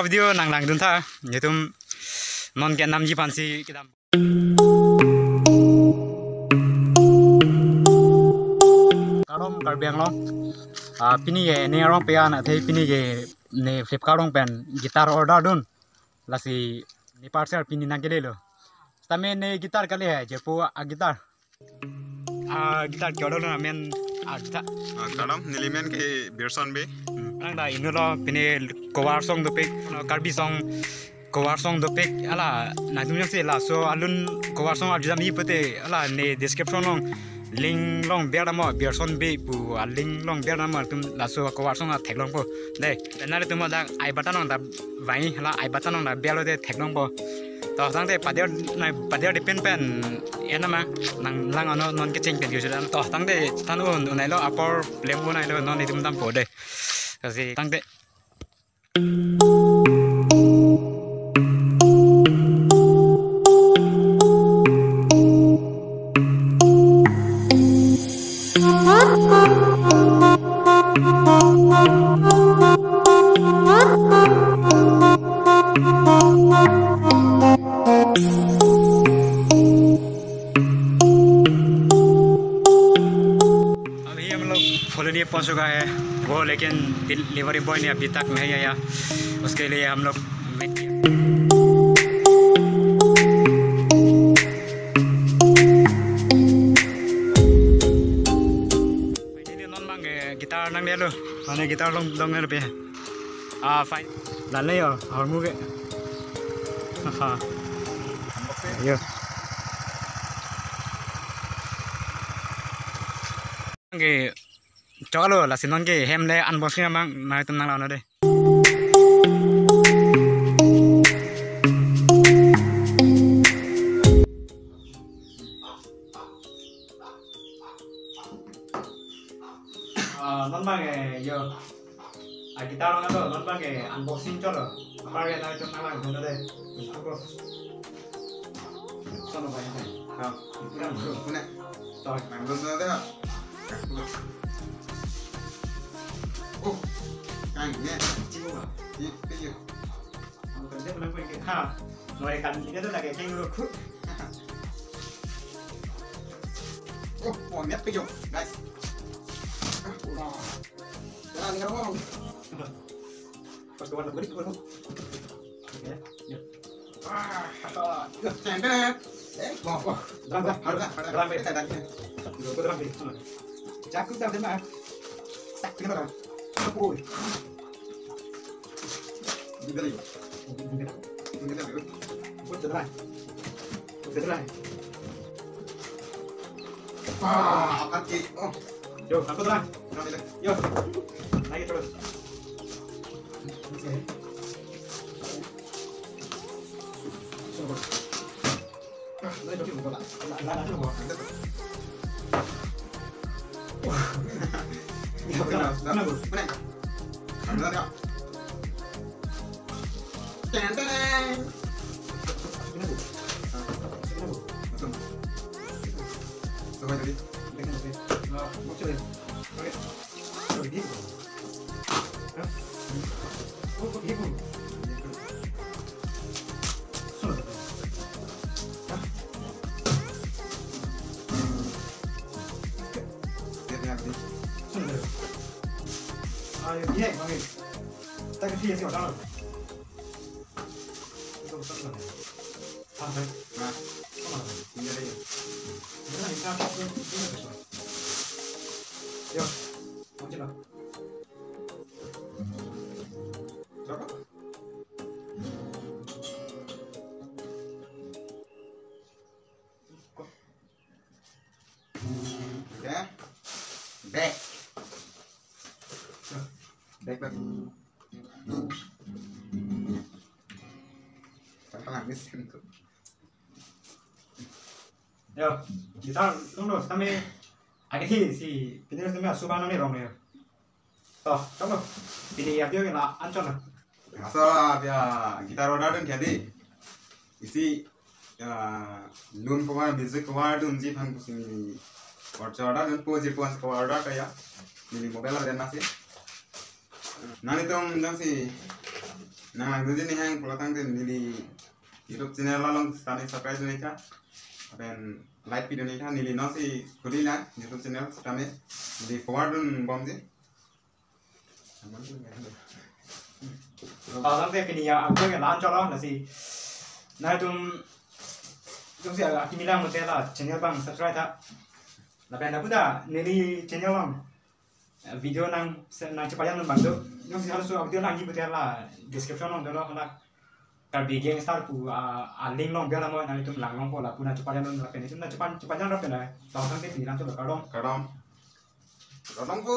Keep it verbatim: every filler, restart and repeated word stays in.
Video nanglangdun tha, netum non kenamji aphansi kedam. Kardom Karbi Anglong. Ah, pini ke ne arong pe an athe pini ke ne Flipkart along pen guitar order dun. Lasi ne parcel pini nangkelelo. Sitame ne guitar kali hai, Jirpo a guitar. A guitar ke order lo amen a guitar. Ah, kardom, neli men ke Birson Bey. Nang ta inut lo pini cover song dopik, Karbi song cover song dopik, hala nangtum jongsi laso alun cover song arju damji pute, hala ne description along link along ber damnon, Birson Bey pu a link along ber damnon, tum laso cover song a theklongpo. Dei, nanglitum dak I button along ta vang, hala I button along ta berlo te theklongpo. To tangte pader na pader depend pen en nama nanglang ano non kecheng pen kejut an. To tangte tan un un-elo apor lem un-elo non itum dampo dei. Lasi tangte. अभी हम लोग फुलनी पहुंच चुका है, वो लेकिन delivery boy ने अभी तक नहीं आया, उसके लिए हम लोग वेट किया। Finally, non abang ke guitar nangdelo, mane guitar along dongdelo pe. Ah, fine. Lale yo, hormu ke. Aha. Yo. Ke choklo, lasi non ke hem le unboxing abang nangtum nanglang non dei. Ah, non abang ke yo. A guitar along lo, non abang ke unboxing cholo. Apar ke nangtum nanglang non dei. Sono abang. Ha. Pura. Pura. Sorry. Nangdun dei. Oh. Kang ne. Chingo. Ye, ye. Ang ganda mo lang po yung ha. Noe kan hindi na talaga keng lukhu. Oh, oh, net pa yun, guys. Ah, wala. Wala, hindi ka naman. Pagkawan na balik ko, no? Okay, yun. Ah, ah, yun, siyempre. Eh, oh, oh. Drum, drum. Harga, harga. Drum, eh. Kita dah. Drum, drum, eh. Jago dah, dah. Tak kena dah. Uy. Hindi dali. Hindi dali. Hindi dali. Hindi dali. Ah, apat ki. Oh. Yo, aku terang. Kami deh. Yo. Lagi terus. Oke. Oke. Back. Back, back. Yo, guitar, tunggu, kami agak hi si, pini kami asuba nang ni rong ni. To, kamu. Pini ya dia kena ancon na. Asal dia guitar order dun jadi. Isi ya lun cover, music cover dunji aphan pusi neli order dun, po Jirpo cover order kaya. Neli mobile ada nasi. Nanglitum jongsi Nang langdunji ni hang pulo tangte neli YouTube channel along sitame subscribe dun-ik tha. Lapen like pi dun-ik tha, neli non si khuli lang YouTube channel sitame neli forward dun bomji. Lapen tangte pini ya ang ke lan cholo lasi. Nangtum jongsi akimi lang mate la channel abang subscribe tha. Lapen lapu ta neli channel along, eh, video nang se nang chepajang dun abang do. Jongsi halaso video nangji pulote la description along dolo, hala Karbi Gangster pu a, a link along biar lamo, nangtum lang longpo lapu nang chepajang dun lapen itum nang chepan chepajang lapen na. Tang tangte pini lang cholo, kardom. Kardom. Kardom po.